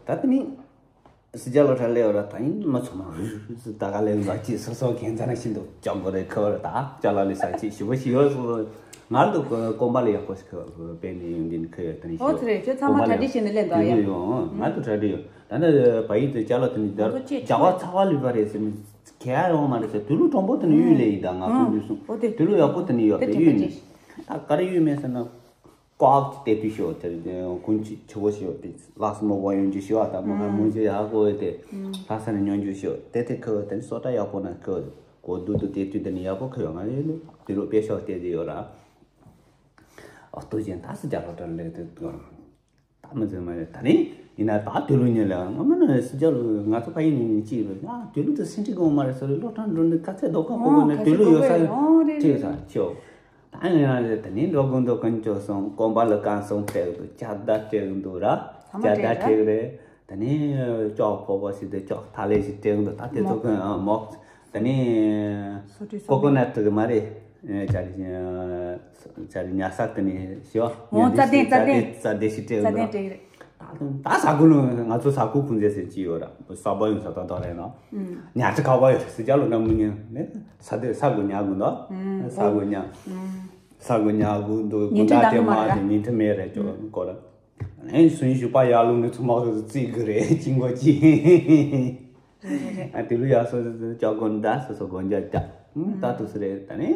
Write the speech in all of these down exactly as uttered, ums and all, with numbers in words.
ད་དེ་ནི་སི་ཇ་ལོ་ཁྲ་ལེ་བ་ར་ད་ཡིན་མ་ཚོ་མ་ད་ག་ལེ་བ་ཅི་སོ་སོ་གན་ཚ་ན་ཤིན་ཏུ་ཅང་གོ་རེ་ཁ་བ་ར་ད་ཅ་ལ་ལི་ས་ཅི་ཞི་བ་ཞི་ཡོ་སོ་ང་ལ་དུ་ཀོམ་པ་ལི་ཡག་པོ་ཞིག་ཁ་བ་པེ་ནི་ཡོང་དིན་ཁ་ཡོ་ད་ནི་ཞི་ཨོ་ཡོ་ཚེ་རེ་ཁྱོད་ཚང་མ་གྲ་སྒྲིག་བྱས་ནས་ལེན་དོ་ཡ། ཡོ་ང་དུ་གྲ་སྒྲིག་ཡོ། ད་ནི་བ་ཡི་དུ་ཅ་ལ་དུ་ནི་ང་ཚོ་ཅི་ཇ་བ་ཚ་བ་ལི་བ་རེ་སི་ནི་ཁྱེད་ཡོང་མ་རེད་ཟེར་དུ་ལུ་གྲོང་པོ་དུ་ནི་ཡུལ་ལེ་ཡི་ད་ང་ཁོང་དུ་སོང་དུ་ལུ་ཡག་པོ་དུ་ནི་ཡོད་པེ་ཡུལ་ནི་ད་ག་རེ་ཡུལ་མེད་ཟེར་ན། ཀོག་ཅིག་བལྟས་དུས་ཤོག་དེར་དགུན་ཆུ་ཆུ་བོ་ཤོག་དེ་ལགས་སོ་མོ་བ་ཡོང་རྒྱུ་ཤོག་ད་མོ་ཁ་མོ་རྒྱུ་ཡག་པོ་དེ་ལྷ་ས་ནས་ཉོ་རྒྱུ་ཤོག་དེ་དེ་ཁོ་དེ་ནི་སོ་ཏ་ཡག་པོ་ན་ཁོ་གོ་རྡུག་རྡུག་བལྟས་དུས་དེ་ནི་ཡག་པོ་ཁོ་ཡོང་ང་ཡོད་ནི་དེ་རུ་དཔེ་ཤོག་བལྟས་དེ་ཡོད་ར། ཨོ་ཏོ་ཅན་ད་སི་ཇ་ལོ་ཏྲ་ལེ་དེ་ད་མི་ཚེ་མ་རེད་ད་ནི་ཡིན་ན་ད་དུ་ལུ་ཉེ་ལ་ང་མ་ན་སི་ཇ་ལོ་ང་ཚོ་ཕ་ཡིན་ནི་ཅི་རེད་ཡ་དུ་ལུ་དེ་སེང་ཁྲི་གོང་མ་རེད་ཟེར་ལོ་ཏྲ་འགྲོ་ནི་ད་ཚེ་རྡོ་ཁ་ཁོ་གོ་ནི་དུ་ལུ་ཡོད་ས་ཁྲི་ས་ཆོ། ད་ཡང་རེད་དེ་ནི་འགྲོ་དགོས་འདུག་ཀུན་སྤྱོད་སོང་གོམ་པ་ལ་གང་སོང་སྤྲད་འདུག་ཇ་ད་སྤྲད་འདུག་ར། ཇ་ད་སྤྲད་རེད། དེ་ནི་ཅོག་ཕོར་པ་ཞིག་དེ་ཅོག་ཐ་ལེ་ཞིག་སྤྲད་འདུག་ད་དེ་ཚོ་ཀུན་མོག་དེ་ནི་ཀོ་ཀོ་ནཊ་དེ་མ་རེད། ཇ་རི་ཇ་རི་ཉ་སག་དེ་ནི་ཞི་བ་ཉ་རྩ་དེ་ཞིག་རྩ་དེ་རྩ་དེ་ཞིག་སྤྲད་འདུག་ར། ད་ད་ས་ཁུལ་ལ་ང་ཚོ་ས་ཁུལ་ཁུངས་མཛད་ཟེར་གྱི་ཡོད་ར། ས་པ་ཡོད་ས་ད་ད་རེད་ན། ཉ་ཁྲི་ཁ་པ་ཡོད་སི་ཇ་ལོ་འདྲ་མི་ཉན་ནི་ས་དེ་ས་གོ་ཉ་གོ་འདུག་ས་གོ་ཉ། ས་གོ་ཉ་གོ་འདུག་ཉིན་གོ་ཁྲི་ད་དེ་མ་དེ་ཉིན་ཁྲི་མེད་རེད་ཅོ་གོ་ར། ཨེ་སུན་ཞུ་པ་ཡར་ལུང་ནི་ཚོ་མ་གོ་རྩི་གི་རེད་ཅིང་གོ་ཅི། ཨ་དེ་ལུ་ཡ་སོ་སོ་ཅོག་གོ་འདྲ་སོ་སོ་གོ་འཇའ་ད་ད་དུ་སི་རེད་ད་ནི་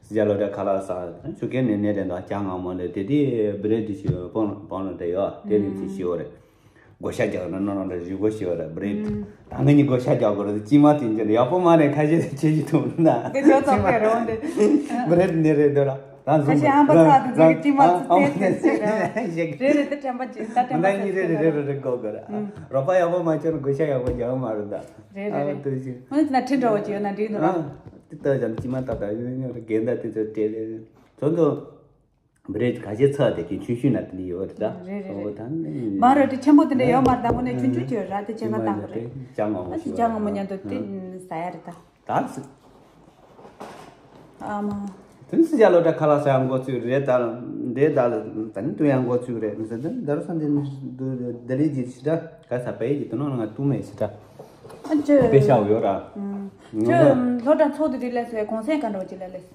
སི་ཇ་ལོ་འདྲ་ཁ་ལག་ས་ཆུ་ཁེ་ནེ་ནེ་རེད་འདུག་ཅ་ང་མོ་ནི་དེ་དེ་བི་རེད་དུ་ཞུ་པོ་པོ་ནོ་དེ་ཡོད་དེ་རེད་ཅི་ཞུ་རེད། བགོ་བཤའ་རྒྱག་ན་ནོ་ནོ་རེ་རི་བོ་ཞེས་པ་རེད་བི་རེད། ད་ངེད་གཉིས་བགོ་བཤའ་རྒྱག་དགོས་རེད་ཅི་མ་དེ་འཇོན་ཡག་པོ་མ་རེད་ཁ་ཤས་དེ་ཆེ་ཞིག་ཐུབ་ན། དེ་ཇོ་ཙོག་པའི་རོ་འདི། བི་རེད་ནི་རེད་འདོད་ར་ད་ཁ་ཤས་ཨམ་པ་ཚ་དེ་ཚོ་གི་ཅི་མ་ཚོ་དེ་དེ་ཟེར་ར། རེད་རེད་དེ་དྲན་པ་ཅི་ད་དྲན་པ་ཟེར་རེད་རེད་རེད་རེད་གོ་གོ་ར། རོགས་པ་ཡག་པོ་མ་བྱུང་ན་བགོ་བཤའ་ཡག་པོ་རྒྱག་མ་རེད་ད། རེད་རེད་རེད། ཨ་དེ་ཞིག་ཨ་ནི་ན་ཁྲིད་འདྲ་བོ་ཅི་ཡོད་ན་འགྲིག་འདུག་ར། དེ་ལྟ་ཅང་ཅི་མ་ད་ད་ཡོད་ཡོད་རེད་རྒན་ད་དེ་ཚོ་དྲེད་རེད་ཚོ་འདུག་བི་རེད་ཁ་ཤས་ཚ་དེ་གི་ཆུང་ཆུང་ན་དེ་ནི་ཡོད་རེད་ད། རེད་རེད་ཨོ་རེད། ད་ནི་མ་རེད་དེ་ཆེན་པོ་དེ་འདྲ་ཡོད་མ་རེད་ད་དངོས་གནས་ཆུང་ཆུང་ཅིག་ཡོད་ར་དེ་ཆེ་མ་བཏང་དགོས་རེད། ཅང་ངོ་མ་ཨ་ཅི་ཅང་ངོ་མ་མཉམ་དུ་དེ་ཟ་ཡ་རེད་ད། ད་སི། ཨ་མ། དེ་ནི་སི་ཇ་ལོ་ད་ཁ་ལག་ཟ་ཡ་འགོ་ཚུགས་རེད་ད། འདྲེ་ད་ལ་ད་ནི་དུ་ཡ་འགོ་ཚུགས་རེད་ཟེར་ད་ད་རུ་ས་འདི་ནི་དུ་ལྡི་ལི་ཇི་ཞི་ད་ག་ས་པའི་ཇི་དུ་ནོ་ང་ཏུ་མེ་ཞི་ད། ཨ་ཅི། དཔེ་ཤ་ཡོད་ར། ཅི་ལྷོ་ད་ཚོགས་དུ་དེ་ལས་སོ་གོང་སེང་ག་འགྲོ་ཅི་ལ་ལས།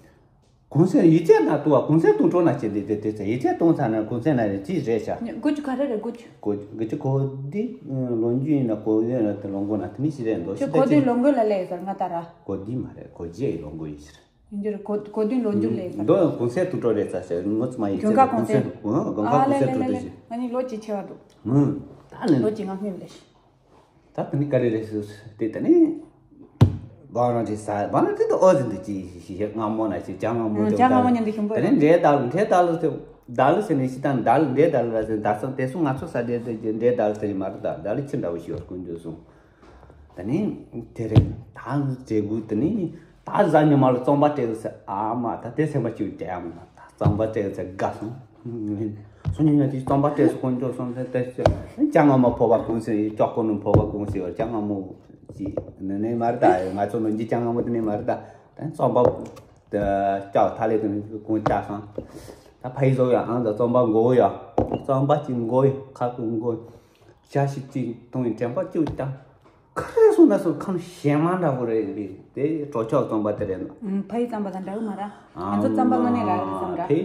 གུང་སེང་ཡིག་ཚད་ན་ཏུ་བ་གུང་སེང་ཏུ་འགྲོ་ན་ཅི་འདི་དེ་དེ་ཚེ་ཡིག་ཚད་གཏོང་ཚར་ན་གུང་སེང་ན་རེ་ཅི་རེད་ཤག་དགུ་བཅུ་ག་རེ་རེད་དགུ་བཅུ། གོ་གི་ཅི་གོ་འདི་ལོ་རྒྱུས་ཡིན་ན་གོ་ཡོད་ན་དེ་ལོ་མགོ་ན་དེ་མི་ཞིག་རེད་འདོད་ཅི་ཤི་གོ་ད་འདི་ཅི། ལོ་མགོ་ལ་ལས་ཟེར་ང་ད་ར། གོ་འདི་མ་རེད་གོ་རྗེས་ཡི་ལོ་མགོ་ཡིན་ཕྱིར། ཡིན་རྒྱུ་རེད་གོ་གོ་འདི་ལོ་རྒྱུས་ལས་ཟེར། འདོད་གུང་སེང་ཏུ་འགྲོ་རེད་ས་ཤག་ངོ་ཚ་མ་ཡིག་རྒྱུན་ཁ་ཚད་གུང་སེང་གུང་སེང་ཨ་གུང་ལས་སེང་ལས་ཏུ་ལས་འགྲོ་ལས་ཤི། ང་ནི་ལོ་གཅིག་ཆེ་བ་འདུག་ད་ནི་ལོ་གཅིག་ང་ལྷུན་ལས་ཤི། ད་དེ་ནི་ག་རེ་རེད་ཟེར་དེ་ད་ནི། བང་རང་ཅིག་ཟ་བང་རང་དེ་ད་ཨོ་ཟིན་དུ་ཅི་ཞིག་ཞིག་སྔ་མོ་ན་ཅིག་ཅང་སྔ་མོ་ཨ་དེ་ཅང་སྔ་མོ་ཉིན་དུ་ཞིམ་པོ་དེ་ནི་འདྲེ་དག་འདྲེ་དག་ལ་ཟེར་དག་ལ་ཟེར་ནས་ཤི་དང་དག་ལ་འདྲེ་དག་ལ་ཟེར་དག་སང་དེ་སུ་ང་ཚོ་ས་འདྲེ་དེ་འདྲེ་དག་ལ་ཟེར་མ་རེད་དག་དག་ལ་ཁྱི་འདྲ་བོ་ཞིག་ཡོད་ཀུན་འཇུག་སོང་། ད་ནི་དེ་རེད་ད་འདྲེ་དགུ་དེ་ནི་ད་གཟའ་ཉི་མ་ལ་རྩམ་པ་སྤྲད་ཟེར་ཨ་མ་ད་དེ་སེམས་པ་ཅིག་བྲལ་ཡ་མ་ད་རྩམ་པ་སྤྲད་ཟེར་དགའ་སོང་། སང་ཉིན་ང་དེ་རྩམ་པ་སྤྲད་སོང་ཀུན་འཇུག་སོང་ཟེར་དེ་ཅང་སྔ་མོ་ཕོ་བ་ཀུན་ཟེར་ཡོད་ཅོག་ཀོ་ནུ་ཕོ་བ་ཀུན་ཟེར་ཡོད་ཅང་སྔ་མོ། ཅི། ནི་ནི་མ་རེད་ད། ང་ཚོ་ནི་འཇིག་རྐྱང་ངང་མོ་དེ་ནི་མ་རེད་ད། ད་རྩམ་པ། ད་ལྕགས་ཐ་ལེ་དེ་ནི་གོང་ལྕགས་སང་། ད་ཕ་ཡི་བཟོ་ཡ་ཨང་ད་རྩམ་པ་མགོ་ཡ། རྩམ་པ་གཅིག་མགོ་ཡི་ཁ་ཀུ་མགོ་ཡི། ཞག་ཞིག་གཅིག་བཏུང་ཡི་དྲན་པ་བཅུག་ད། ཁ་རེ་སོང་ན་སོང་ཁམས་ཞེ་མ་འདྲ་པོ་རེད་རེད་དེ་གྲོ་ཆོག་རྩམ་པ་དེ་རེད་ནོ། ཕ་ཡི་རྩམ་པ་དང་འདྲ་གི་མ་ར། ང་ཚོ་རྩམ་པ་དངོས་གནས་རག་གི་རེད་བསམ་ར། ཕ་ཡི་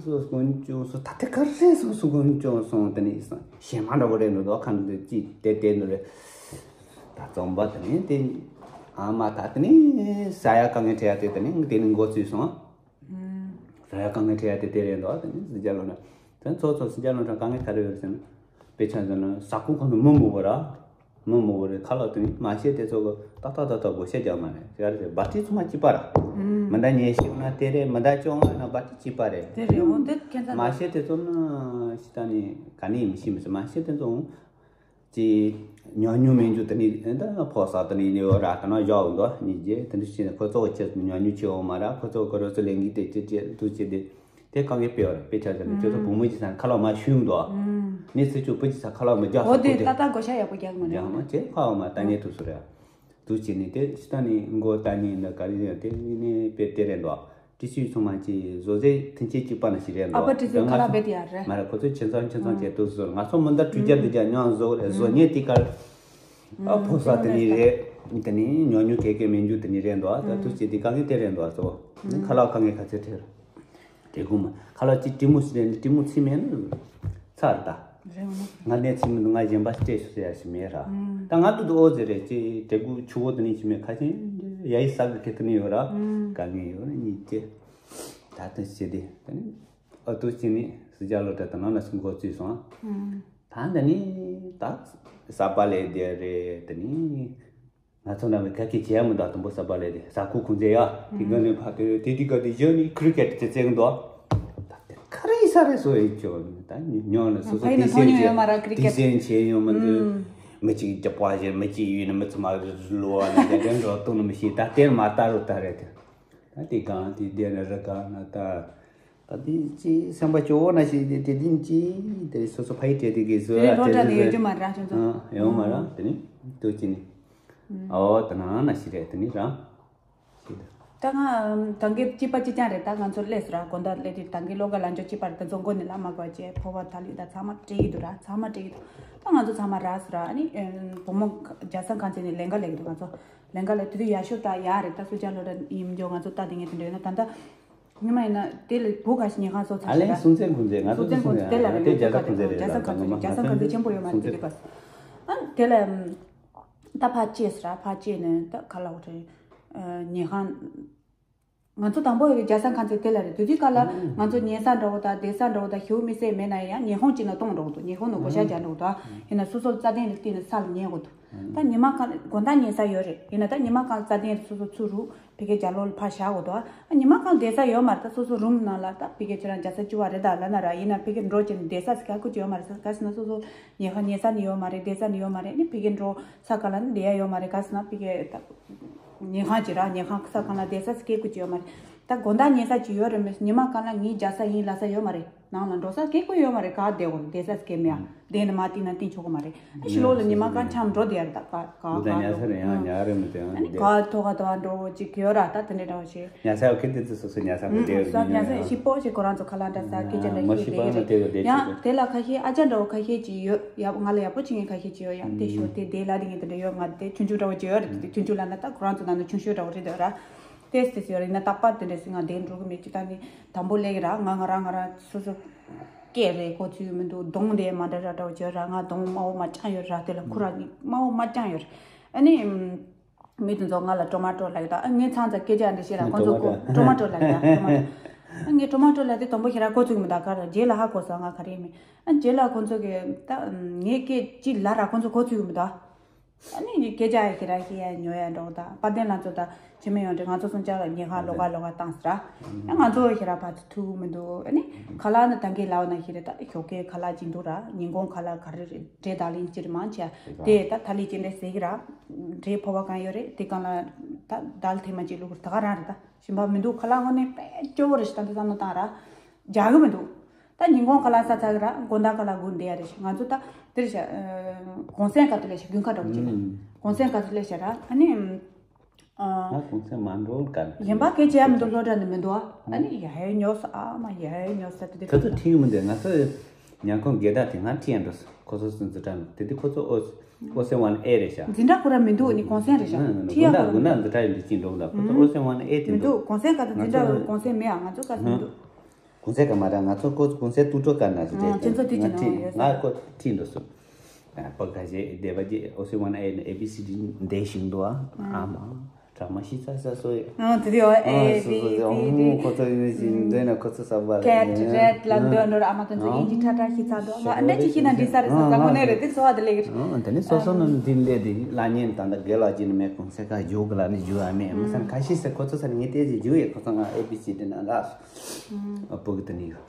སོ་དཀོན་མཆོག་སོ་ད་དེ་ཁ་རེ་སོང་སོང་དཀོན་མཆོག་སོང་དེ་ནི་ཞེ་མ་འདྲ་པོ་རེད་ནོ་དོ་ཁམས་དེ་ཅི་དེ་དེ་ནོ་རེད། ད་རྩོམ་པ་དེ་ནི་དེ། ཨ་མ་ད་དེ་ནི་ས་ཡ་དཀའ་ངལ་འཕྲད་ཡ་དེ་དེ་ནི་དེ་ནི་འགོ་ཚུགས་སོང་། ས་ཡ་དཀའ་ངལ་འཕྲད་ཡ་དེ་དེ་རེད་འདུག་དེ་ནི་སི་རྒྱ་ལོ་ན། དེ་ཚོ་ཚོ་སི་རྒྱ་ལོ་ན་དཀའ་ངལ་ག་རེ་ཡོད་ཟེར་ན། དཔེ་ཆ་ཟེར་ན་ས་ཁུག་ཁོ་ནི་མི་མོ་བོ་ར། མི་མོ་བོ་རེད་ཁ་ལག་དེ་ནི་མ་ཤེས་དེ་ཚོ་གི་ཏག་ཏག་ཏག་ཏག་བགོ་བཤའ་རྒྱག་མ་རེད་ཟེར་རེད་བ་ཏི་ཚོ་མ་གཅིག་པ་ར། མི་འདྲ་ཉེ་ཤེས་ན་དེ་རེད་མི་འདྲ་ཅོང་ང་ན་བ་ཏི་གཅིག་པ་རེད། དེ་རེད་འོ་དེ་ཁྱད་མཚར་མ་ཤེས་དེ་ཚོ་ན་ཤི་ད་ནི་ག་ནི་ཡིན་ཤི་མི་སྲིད་མ་ཤེས་དེ་ཚོ། ཅི། ཉོ་ཉུ་མེད་རྒྱུ་དེ་ནི་ད་ཕོ་ས་དེ་ནི་ནི་ཡོད་ར་ད་ན་བཞག་འདུག་ཉིས་བརྒྱད་དེ་འདྲ་ཞིག་ནི་ཁོ་ཚོ་ཁྱེད་ཉོ་ཉུ་ཆེ་འོ་མ་ར་ཁོ་ཚོ་ཁོ་རོ་ཚོ་ལེན་གི་དེ་ཅི་ཅི་དུ་ཅི་དེ་དེ་གང་གི་དཔེ་བར་དཔེ་ཆ་དེ་ནི་ཁྱོད་ཚོ་བུ་མོ་ཅི་ས་ཁ་ལོ་མ་ཤུང་འདུག་ནི་སི་ཆུ་བུ་ཅི་ས་ཁ་ལོ་མ་རྒྱག་འོ་ཁོ་དེ་དེ་ད་ད་གོ་ཤ་ཡག་པོ་རྒྱག་མ་རྒྱག་རེད། མ་ཅེ་ཁ་འོ་མ་ད་ཉེ་དུ་སུ་ར་དུ་ཅི་ནི་དེ་ཤི་ད་ནི་མགོ་ད་ནི་ནི་ག་རེ་ཡོད་དེ་ནི་ནི་དཔེ་དེ་རེད་འདུག་ཏི་སུའི་ཚང་མ་ཅིག་བཟོ་རྩལ་མཐུན་རྐྱེན་གཅིག་པ་ན་ཞིག་རེད་འདུག་ཨ་ཕ་ཏི་སུའི་ཁ་ལག་རྦད་དེ་ཡར་རེད། མ་རེད། ཁོ་ཚོས་ཁྱིམ་ཚང་ཁྱིམ་ཚང་བྱས་ཏོག་བཟོ། ང་ཚོ་མི་འདྲ་སྤྲུལ་རྒྱལ་འདི་རྒྱ་ཉང་བཟོ་རེད། བཟོ་ཉེས་དེ་གར་ཨ་ཕོ་ས་དེ་ནི་རེད། དེ་ནི་ཉོ་ཉོ་གེ་གེ་མེད་རྒྱུ་དེ་ནི་རེད་འདུག་ད་ཐུག་ཅིག་དེ་དཀའ་ངལ་དེ་རེད་འདུག་ཨ་ཚོ། ཁ་ལག་དཀའ་ངལ་ག་ཚོད་ཐེབས། དེ་གུ་མ་ཁ་ལག་ཅིག་ཏི་མུ་ཟེར་ནས་ཏི་མུ་ཚིག་མེད་ན་ཚར་ད། རེད་འོ་ན། ང་ནས་ཚིག་མི་འདུག་ང་གཞན་པ་སྤྲད་ཤོག་ཟེར་ཡ་ཞིག་མེད་ར། ད་ང་ཏུ་ཏུ་ཨོ་ཟེར་རེད་ཅེ་དྲེ་གུ་ཆུ་བོ་དུ་ནི་ཅི་མེད་ཁ་ཆེན་ཡ་ཡི་ས་གི་ཁེ་ཏུ་ནི་ཡོད་ར། དཀའ་ངལ་ཡོད་ར་གཉིས་ཅེ། ད་ལྟ་ཞེ་དེ་ད་ནི་ཨོ་ཏུ་ཅི་ནི་སི་ཇ་ལོ་ཏྲ་ད་ནང་ལ་སུ་འགོ་བཙུགས་སོང་ཨ། ད་ད་ནི་ད་ས་པ་ལས་དེ་རེད་ད་ནི། ང་ཚོ་ནང་བའི་ག་གི་བྱས་མི་འདུག་དུམ་བུ་གསར་པ་ལས་དེ་ས་ཁུག་ཁུང་རྩེ་ཡ། དེ་ག་ནས་ཕ་དེ་དེ་དེ་ག་དེ་བཞི་ནི་ཁི་རི་ཀེ་ཊི་དེ་རྩེ་གི་འདུག་ད་དེ་ཁ་རི་ས་རེ་སོ་ཡི་ཅོ་ད་ཉོ་ལ་སོ་སོ་ཕ་ཡི་ན་དེ་མཐོང་མྱོང་ཡོད་མ་ར་ཁི་རི་ཀེ་ཊི། དེ་བྱས་ཡོང་མི་འདུག་མི་གཅིག་རྒྱབ་པ་བཞིན་མི་གཅིག་ཡུལ་ནི་མི་ཚོ་མ་ལོ་བ་ན་དེ་དེ་འགྲོ་གཏོང་ནི་མི་ཤེས། ད་དེ་མ་ལྟ་རུ་ལྟ་རེད་དེ། ད་དེ་གང་དེ་དེ་ན་རི་གང་ན་ད། ད་དེ་ཅི་སེམས་པ་སྐྱོ་བོ་ན་ཞིག་དེ་དེ་དེ་ཅི་དེ་སོ་སོ་ཕ་ཡི་དྲེད་དེ་གི་སོ་དེ་ཡ་ལྷོ་དྲེད་བྲག་ནས་ཡོད་རྒྱུ་མ་ར་ཁྱོད་ཚོ། ཡོང་མ་ར་དེ་ནི་ཏུ་ཅི་ནི། ཨོ་ད་ན་ན་ཞིག་རེད་དེ་ནི་ར། ཞིག་ད། ད་ང་ད་གི་ཅི་པ་ཅི་ཅང་རེད། ད་ང་ཚོ་སླེབས་སོ་ར་དགོང་དག་སླེབས་དུས་ད་གི་ལོ་ག་ལ་འཇོ་ཅི་པ་རེད། ད་ཚོ་མགོ་ནི་ལ་མ་གོ་ཅེ་ཕོ་བ་ད་ལི་ད་ཚང་མ་སྤྲད་ཀྱི་འདུག་ར། ཚང་མ་སྤྲད་ཀྱི་འདུག་ད་ང་ཚོ་ཚང་མ་ར་སོ་ར་ཨ་ནི་བུ་མོ་རྒྱ་སེ་གང་ཚེ་ནི་ལེན་ག་ལེགས་འདུག་ང་ཚོ་ལེན་ག་ལེགས་དུས་དུས་ཡ་ཤོ་ད་ཡ་རེད། ད་སུ་ཇ་ལོ་ར་ཡིན་འཇོ་ང་ཚོ་ད་དེ་ངས་དེ་འདྲ་ཡོད་ན་ད་ད། ཉི་མ་ཡིན་ན་དེ་ལ་བུ་ག་ཞིག་ཉལ་ཁང་བཟོ་ཚར་ཨ་ལས་ཞིག་ལ། སུང་ཚན་ཁུང་ཚན་ང་ཚོ་སུང་ཚན་ཁུང་ཚན་དེ་ལ་རེད། དེ་རྒྱ་ས་ཁུང་ཚན་རེད། རྒྱ་ས་ཁུང་ཚན་རྒྱ་ས་ཁུང་ཚན་ཆེན་པོ་ཡོད་མ་རེད་དེ་ག་ཨ་དེ་ལ་ད་ཕར་ཅེས་ར་ཕར་ཅེས་ནས་ད་ག་ལ་འོ་རེད། ཉལ་ཁང་ང་ཚོ་དང་པོ་ཡོད་རྒྱ་ས་ཁུང་ཚན་དེ་ལ་རེད། དུས་དུས་ག་ལ་ང་ཚོ་ཉལ་ས་འདྲ་བོ་དང་བསྡད་ས་འདྲ་བོ་དང་ཞེ་པོ་མི་སེ་མེད་ན་ཡང་ཉལ་ཁང་ཅིག་ན་གཏོང་འགྲོ་གི་འདུག་ཉལ་ཁང་ནང་བགོ་བཤའ་རྒྱག་འགྲོ་གི་འདུག་ཡིན་ན་སོ་སོ་རྩ་དོན་ལ་བརྟེན་ནས་ས་ལ་ཉལ་དགོས་འདུག་ད་ཉི་མ་གང་དགོང་དག་ཉལ་ས་ཡོད་རེད། ཡིན་ན་ད་ཉི་མ་གང་རྩ་དོན་སོ་སོ་ཚུར་རུ་ཕ་གིའི་རྒྱབ་ལོགས་ལ་ཕར་བཞག་དགོས་འདུག་ཨ་ཉི་མ་གང་བསྡད་ས་ཡོད་མ་རེད། ད་སོ་སོ་རུམ་ནང་ལ་ད་ཕ་གིའི་ཁྱེད་རང་རྒྱ་ས་བཅུ་བ་རེད་ད་ལབ་ན་ར། ཡིན་ན་ཕ་གིའི་འགྲོ་ཅིག་བསྡད་ས་ཟིག་ག་ཀུ་ཅི་ཡོད་མ་རེད། ག་ཟེར་ན་སོ་སོ་ཉལ་ཁང་ཉལ་ས་ནི་ཡོད་མ་རེད། བསྡད་ས་ནི་ཡོད་མ་རེད། ཨ་ནི་ཕ་གིའི་འགྲོ་ས་ག་ལ་ནི་བསྡད་ཡ་ཡོད་མ་རེད། ག་ཟེར་ན་ཕ་གིའི་ད་ཉལ་ཁང་ཅིག་ར་ཉལ་ཁང་ས་གང་ལ་བསྡད་ས་ཟིག་ག་ཀུ་ཅི་ཡོད་མ་རེད། ད་དགོང་དག་ཉལ་ས་ཅིག་ཡོད་རེད་མོད། ཉི་མ་གང་ལ་ངའི་རྒྱ་ས་ཡིན་ལབ་ས་ཡོད་མ་རེད། ནང་ལ་འགྲོ་ས་སྐད་ཀོ་ཡོད་མ་རེད། ག་བསྡད་གོ་བསྡད་ས་སྐད་མེད་ཨ། བསྡད་ནས་མ་བསྟན་ན་བསྟན་ཆོག་གི་མ་རེད། ཨ་ཕྱི་ལོགས་ལ་ཉི་མ་གང་འཁྱམ་འགྲོ་བསྡད་ཡ་རེད། ད་ག་ག་ག་ཉལ་ས་རེད་ཡང་ཉལ་རེད་མི་དེ་ཨ་ནི་ག་ཐོག་ག་དོ་བ་འགྲོ་ཅིག་ཡོད་ར། ད་དེ་འདྲ་འདྲ་བོ་ཞིག་ཉལ་ས་ཡོད་ཁེ་དེ་ཚོ་སོ་སོ་ཉལ་ས་གོ་བསྡད་ཡོད་ཉལ་ས་ཡོད་ཤི་པོ་ཞིག་ཁོ་རང་ཚོ་ཁ་ལག་འདྲ་ས་སྐད་ཆ་འདྲ་ཤི་བསྡད་ཡོད་རེད། ཡང་དེ་ལ་ཁ་ཤས་ཨ་ཅག་འདྲ་བོ་ཁ་ཤས་ཅིག་ཡོད་ཡ། ང་ལ་ཡག་པོ་བྱེད་མཁན་ཁ་ཤས་ཅིག་ཡོད་ཡ། དེ་ཞོ་དེ་དེ་ལ་དེ་ངས་དེ་འདྲ་ཡོད། ང་དེ་ཆུང་ཆུང་འདྲ་བོ་ཅིག་ཡོད་རེད། དེ་ཆུང་ཆུང་ལབ་ན་ད་ཁོ་རང་ཚོ་ནང་ནས་ཆུང་ཤོས་འདྲ་བོ་རེད་འདོད་ར། ཏེས་ཏེས་ཡོད་རེད། ཡིན་ན་རྟག་པར་དེ་འདྲ་ཟེར་ང་བསྡད་འགྲོ་གི་མེད་ཅི། ད་ནི་དང་པོ་ལས་ཀྱི་ར་ང་ང་རང་ང་རང་སོ་སོ་སྐད་རེད་གོ་ཚུལ་མི་འདུག་གདོང་དེ་མ་འདྲ་ར་འདྲ་བོ་བྱོས་ར། ང་གདོང་དམར་པོ་མ་རྐྱང་ཡོད་ར། དེ་ལ་ཁུ་ར་ནི་དམར་པོ་མ་རྐྱང་ཡོད་ར། ཨ་ནི་མི་དེ་ཚོ་ང་ལ་ཊོ་མ་ཊོ་ལབ་ཡོད། ད་ཨ་ངའི་ཚང་ཚ་སྐད་ཆ་འདྲ་བཤད་ར་ཁོང་ཚོ་ཊོ་མ་ཊོ་ཊོ་མ་ཊོ་ལབ་ཡོད། ཊོ་མ་ཊོ། ཨ་ངས་ཊོ་མ་ཊོ་ལབ་དེ་དང་པོ་ཁྱེད་ར་གོ་ཚུགས་མི་འདུག་ག་ར་རྗེས་ལ་ཧ་གོ་སོང་ང་ག་རེ་མིན། ཨ་རྗེས་ལ་ཁོང་ཚོ་གི་ད་ངའི་སྐད་ཅིག་ལབ་ར་ཁོང་ཚོ་གོ་ཚུགས་མི་འདུག་ཨ་ནི་ངས་སྐད་ཆ་ཡ་ཁྱེད་ར་ཤེས་ཡ་ཉོ་ཡ་འགྲོ་ད། དཔལ་ལྡན་ལགས་ཚོ་ད་ཕྱི་མི་ཡོང་དུས་ང་ཚོ་སུམ་ཅུ་ལ་ཉལ་ཁང་ལོགས་ཀ་ལོགས་ཀ་བཏང་ཟེར་ར། ཨ་ང་ཚོ་ཁྱེད་ར་ཕར་ཚུར་ཐུག་མི་འདུག་ཨ་ནི་ཁ་ལག་ནི་ད་གིན་ལབ་ན་ཤེས་རེད། ད་ཞོགས་ཀའི་ཁ་ལག་ཅིག་འདུག་ར། ཉིན་གུང་ཁ་ལག་ག་རེ་རེད། འབྲས་དང་ལིང་ཅི་རེད་མང་ཆེ་དེ་ད་ཐ་ལི་ཅི་འདྲ་ཟེར་གི་ར། འབྲས་ཕོ་བ་གང་ཡོད་རེད། དེ་གང་ལ་ད་དལ་ཐེངས་མ་གཅིག་བླུགས་ད་ག་རང་རེད། ད་ཞིམ་པ་མི་འདུག་ཁ་ལག་དངོས་གནས་དཔེ་སྐྱོ་བོ་རེད་ཤག་ད་འདི་བསམ་བློ་བཏང་ར། རྒྱག་གི་མི་འདུག་ད་ཉིན་གུང་ཁ་ལག་ཟ་ཚར་གི་ར། དགོང་དག་ཁ་ལག་སྒུག་བསྡད་ཡ་རེད་ཤག་ང་ཚོ་ད་དེ་རེད་ཤག་གུང་སེང་ཁ་ཐུག་ལས་ཤག་དགུན་ཁ་འདྲ་བོ་ཅིག་རེད། གུང་སེང་ཁ་ཐུག་ལས་ཤག་ར། ཨ་ནི་ང་གུང་སེང་མ་འགྲོ་ག་གཞན་པ་སྐད་ཆ་ཡ་མི་འདུག་སློབ་གྲྭ་ནས་མི་འདུག་ཨ་ནི་ཡ་ཡ་ཉོ་ས་ཨ་མ་ཡ་ཡ་ཉོ་ས་དེ་དེ་ཁ་ཚོ་ཁྲིད་ཡོང་མི་འདུག་ང་ཚོ་ཉལ་ཁང་སྒེར་བདག་དེ་ང་ཁྲིད་ཡ་འགྲོ་ས། ཁོ་ཚོ་སུ་འཛིན་གྲྭ་མི་དེ་དེ་ཁོ་ཚོ་ཨོ་ཨོ་སེང་ཝན་ཨེ་རེད་ཤག་འཛིན་གྲྭ་ཁོ་ར་མི་འདུག་ནི་གུང་སེང་རེད་ཤག་ཁྲིད་ཡ་དགོན་ཁོ་ར་དགོན་ན་འཛིན་གྲྭ་ཡོད་འདི་ཅིག་འགྲོ་གི་འདུག་ཁོ་ཚོ་ཨོ་སེང་ཝན་ཨེ་དེ་མི་འདུག་གུང་སེང་ག་ཚོད་འཛིན་གྲྭ་གུང་སེང་མེད་ཨ། ང་ཚོ་ག་ཚོད་མི་འདུག་གུང་སེང་ག་མ་ར་ང་ཚོ་ཀོ་གུང་སེང་ཏུ་ཏོ་ག་ན་ཞིག་རེད། ཁྱེད་ཚོ་དེ་ཅི་ནང་ཡོད་ས་ང་ཀོ་ཁྲིད་འགྲོ་སོང་། པ་ག་ཞེ་སྡེ་པ་ཅི་ཨོ་སེང་ཝན་ཨེ་ནི་ཨེ་བི་སི་ཌི་འདས་ཤིང་འདུག་ཨ་མ། གྲ་མ་ཤི་ཚ་ས་སོ་ཡི། ཨ་དེ་དེ་ཨོ་ཨེ་སོ་སོ་བི་ཡི་སི་ཨོ་ཌི། ཁོ་ཚོ་ཡིན་ཞིང་འདོད་ན་ཁོ་ཚོ་ས་བ་ལ་ཀེ་ཊི་རེད་ལ་འདོད་འགྲོ་ར། ཨ་མ་དེ་ཚོ་ཨིན་ཇི་ཁྲ་ཁྲ་ཤི་ཚ་འདུག་ཨ་མ་ཨ་འདྲ་ཅི་ཤི་ན་འདི་ས་རེད་ས་ས་ངོ་ནས་རེད། དེ་ཚོ་བ་དེ་ལེགས་རེད། ཨ་དེ་ནི་སོ་སོ་ནང་འདི་ལས་དེ་ལ་ཉན་ད་ད་དགེ་ལ་ཅི་ནི་མེད་གུང་སེང་ག་རྒྱུག་གི་ལ་ནི་རྒྱུག་ཨ་མེད་མི་ས་ནི་ཁ་ཤི་ས་ཁོ་ཚོ་ས་ནི་ངས་ལྟས་ཅི་རྒྱུག་ཡེ་ཁོ་ཚོ་ང་ཨེ་བི་སི་ཌི་ནང་ལ་ཨ་པོ་གི་དེ་ནི་ཡོད།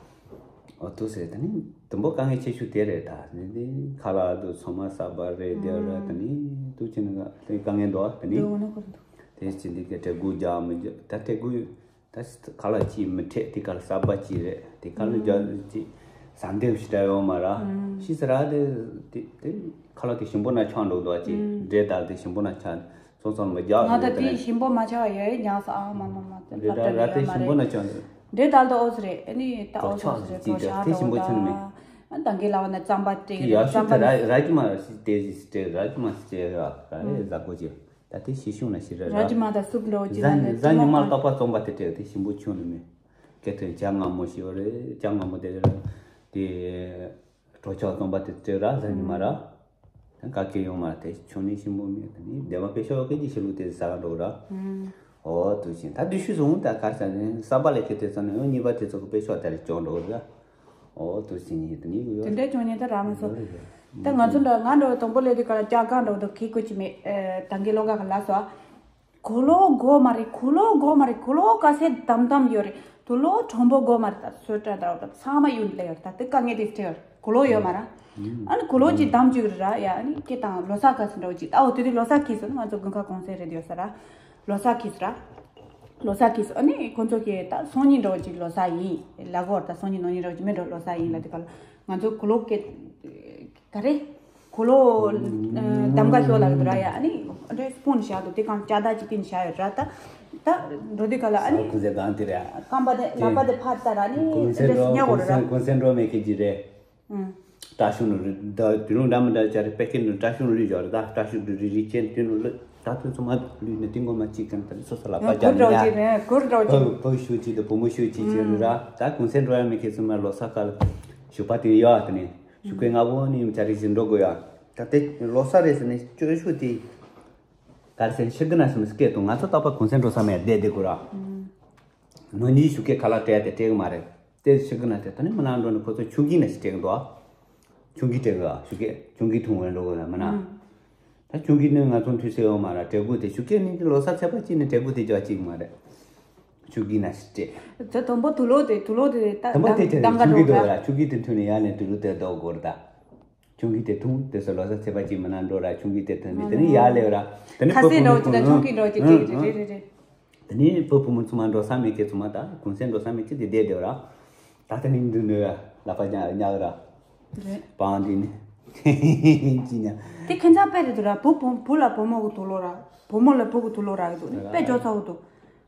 ཨོ་ཏུ་ཟེར་དེ་ནི་དུམ་བུ་དཀའ་ངལ་ཆེ་ཤོས་དེ་རེད། ད་ནི་དེ་ཁ་ལག་དུ་ཚང་མ་ས་བ་རེད་དེ་ར། དེ་ནི་ཏུ་ཅི་ནི་ག་དེ་དཀའ་ངལ་འདུག་དེ་ནི་དེ་ཅི་འདི་ག་དྲེ་གུ་རྒྱག་མི་རྒྱག་ད་དྲེ་གུ་ད་ཁ་ལག་ཅིག་མི་འཕྲད་དེ་ག་ལ་ས་བ་ཅིག་རེད། དེ་ག་ལ་རྒྱག་ཅིག་ཟ་འདེབས་ཞིག་འདྲ་ཡོད་མ་ར་ཤི་ས་ར། དེ་དེ་དེ་ཁ་ལག་དེ་ཞིམ་པོ་ན་ཆགས་འགྲོ་འདུག་ཅིག་འབྲས་དང་དེ་ཞིམ་པོ་ན་ཆགས། སོང་ཙང་མི་རྒྱག་ང་ད་རེད་དེ་དེ་ཞིམ་པོ་མ་ཆགས་ཡོད་ཉག་ས་ཨ་མ་མ་མ་དེ་རེད། ད་ལབ་ར་ད་ར་ཡོད་དེ་མ་ཞིམ་པོ་རེད། ན་ཅང་རེད། འདྲེ་དལ་དུ་ཨོ་སི་རེད། ཨ་ནི་ད་ཨོ་སི་ཨོ་སི་རེད། གྲོ་ཆག་ཞིག་ད་གེ་ལ་བ་ན་རྩམ་པ་སྤྲད། ཡག་ཤོས་རྩམ་པ་དེ་ར་ར་ཇི་མ་ཞིག་དེ་ཞིག་སྤྲད། ར་ཇི་མ་ཞིག་སྤྲད་ར་ག་རེ་ཟ་གོ་ཅི། ད་དེ་ཞིག་ཤུང་ན་ཞིག་ར་ར་ཇི་མ་ད་སུབ་འདྲ་བོ་ཅི་ཟ་ཟ་ཉི་མ་ལྟག་པ་རྩམ་པ་དེ་སྤྲད། དེ་ཞིམ་པོ་ཆུང་ནི་མེད། སྐད་དོད་ཅ་མངར་མོ་ཞིག་ཡོད་རེད། ཅ་མངར་མོ་དེ་ར་དེ། གྲོ་ཆག་རྩམ་པ་དེ་སྤྲད་ར་ཟ་ཉི་མ་ར། ཀ་ཀེ་ཡོང་མ་དེ་ཆུང་ནི་ཞིམ་པོ་མེད། ད་ནི་སྡེ་མ་པེ་ཤོག་སྐད་ཀྱི་ཤི་ལུགས་དེ་ཟ་འགྲོ་ར། ཨོ་དུ་ཞིང་ད་དུ་ཤུ་སོང་ད་གར་ས་ནི་ས་པ་ལས་ཁེ་དེ་ཚོ་ནི་ཨོ་གཉིས་པ་དེ་ཚོ་གི་པེ་ཤོག་དེ་རེ་ཅོང་འགྲོ་ར། ཨོ་དུ་ཞིང་ཡིན་དུ་ནི་ཡོད། དེ་འདྲའི་ཅོང་ཉིན་ད་ར་མ་སོ། ད་ང་ཚོ་འདྲ་ང་འདྲ་བ་དང་པོ་ལས་དུས་ག་ལ་ཅག་གང་འདྲ་བ་དང་ཁེ་ཀོ་ཅི་མེད། ད་གི་ལོ་ག་ག་ལ་སོ། གོ་ལོ་གོ་མ་རེད། གོ་ལོ་གོ་མ་རེད། གོ་ལོ་ག་སེ་དམ་དམ་ཡོད་རེད། དུ་ལོ་གྲོང་པོ་གོ་མ་རེད། ད་སོ་ཏྲ་ད་རོ་ད་ཚང་མ་ཡོད་ལེ་ཡོད། ད་དེ་དཀའ་ངལ་དེ་སྤྲད་ཡོད། གོ་ལོ་ཡོད་མ་ར། ཨ་ནི་གོ་ལོ་ཅིག་དམ་བཅུག་རེད་ར། ཡ་ཨ་ནི་སྐད་དང་ལོ་གསར་ག་སེ་འདྲ་བོ་ཅིག་ད་འོ་དེ་དུས་ལོ་གསར་ཁེ་སོ་ན་ང་ཚོ་དགུན་ཁ་གུང་སེང་རེད་ཡོད་ས་ར། ལོ་གསར་ཁེ་སོ་ར། ལོ་གསར་ཁེ་སོ་ཨ་ནི་ཁོ་ཚོ་གི་ད་སང་ཉིན་འདྲ་བོ་ཅིག་ལོ་གསར་ཡིན་ལ་གོ་ད་སང་ཉིན་གནངས་ཉིན་འདྲ་བོ་ཅིག་མེད་འགྲོ་ལོ་གསར་ཡིན་ལ་དེ་ག་ལ་ང་ཚོ་གོ་ལོ་སྐད་ག་རེ། གོ་ལོ། གདམ་ག་ཤོག་ལ་ར་ཡ་ཨ་ནི་འདྲེ་སྤུན་བཞག་འདུག་དེ་གང་ལྕགས་དར་གཅིག་སྟེང་བཞག་ཡོད་ར། ད་ད་འགྲོ་དུས་ག་ལ་ཨ་ནི་ཁུ་ཟེ་གང་དེ་ར། རྐང་པ་དེ་ལག་པ་དེ་ཕར་ལྟ་ར་ནི་གུང་སེང་འདྲེ་འགྲོ་སྙ་གོ་གུང་ར། སེང་གུང་སེང་འགྲོ་མེད་ཁེ་ཅི་རེད། ཨང་། སྐྲ་ཤུང་རི་ད་དུ་རུང་འདྲ་མི་འདྲ་ཅར་པེ་ཀེ་ནི་སྐྲ་ཤུང་རི་ཡོད་ར། ད་སྐྲ་ཤུང་རི་རི་རི་ཅན་དུ་ནུ་ལུ་ད་དུ་ཚོ་མ་ལུས་ནི་ཏིང་གོ་མ་གཅིག་གམ་ད་སོ་སོ་ལ་པ་ཨང་གུར་འགྲོ་ཅི་ར་གུར་འགྲོ་ཅི། བུ་བུ་ཤུ་ཅི་དུ་བུ་མོ་ཤུ་ཅི་ཅི་རུ་ར། ད་གུང་སེང་འགྲོ་ཡ་མེད་ཁེ་ཚོ་མ་ལོ་ས་ཀ་ལ་ཞུ་པ་དེ་ཡོད་ཨ་དུ་ནི། ཞུ་ཀེ་ང་བོ་ནི་ཡུམ་ཆ་རིག་ཞིག་འགྲོ་དགོས་ཡ། ད་དེ་ལོ་གསར་རེད་ཟེར་ནས་བཅོལ་ཞུ་དེ། གར་སེང་ཤི་གི་ན་སུམ་སྐད་དུ་ང་ཚོ་རྟག་པར་གུང་སེང་འགྲོ་ས་མེད་བསྡད་བསྡད་དགོས་ར། ནོ་ཉིད་ཞུ་ཀེ་ཁ་ལག་སྤྲད་དེ་སྤྲད་གི་མ་རེད། དེ་ཤི་གི་ན་དེ་ད་ནི་མི་ནང་འགྲོ་ནས་ཁོ་ཚོ་ཆུང་གི་ན་ཞིག་སྤྲད་གི་འདུག་ཆུང་གི་སྤྲད་གི་ཞུ་ཀེ་ཆུང་གི་འཐུང་བའི་འགྲོ་དགོས་ན་མི་ནང་། ད་ཆུང་གི་ནི་ང་ཚོ་འཐུས་སེ་ཡོང་མ་ར་སྤྲད་དགོས་དེ་ཞུ་ཀེ་ནི་ལོ་གསར་ཚེས་པ་གཅིག་ནས་སྤྲད་དགོས་དེ་འཇོག་གཅིག་མ་རེད། ཆུ་གི་ན་ཞིག་སྤྲད། དེ་དང་པོ་དུ་ལོ་དེ་དུ་ལོ་དེ་ད་དང་པོ་དེ་དེ་དང་ག་ཆུ་གི་འགྲོ་དེ་ར། ཆུ་གི་དེ་མཐུན་ནས་ཡར་ནས་དུ་ལོ་དེ་ལྡོག་དགོས་རེད་ད། ཆུ་གི་དེ་འཐུང་དེ་སོ་ལོ་ས་ཚེས་པ་གཅིག་མིན་ན་འགྲོ་ར་ཆུ་གི་དེ་ཐོན་ནས་དེ་ནས་ཡར་སླེབས་ར། དེ་ནས་ཁ་སེ་འགྲོ་གཅིག་དང་ཆུང་གི་འགྲོ་གཅིག་ཅིག་རེད་རེད་རེད། དེ་ནས་བུ་བུ་མོ་ཚང་མ་འགྲོ་ས་མེད་ཀྱི་ཚང་མ་ད་གུང་སེང་འགྲོ་ས་མེད་ཀྱི་དེ་བསྡད་བསྡད་ར། ད་དེ་ནས་འདུག་འདུག་ར་ལ་པ་ཉག་ཉག་ར། རེད། པང་འདི་ནི། ཅི་ཉག་དེ་ཁྱད་མཚར་དཔེ་རེད་འདུག་ར། བུ་བུ་བུ་ལ་བུ་མོ་གི་དུ་ལོ་ར། བུ་མོ་ལ་བུ་གི་དུ་ལོ་ར་གི་འདུག་ནི་དཔེ་འཇོག་ཚ་བོ་འདུག་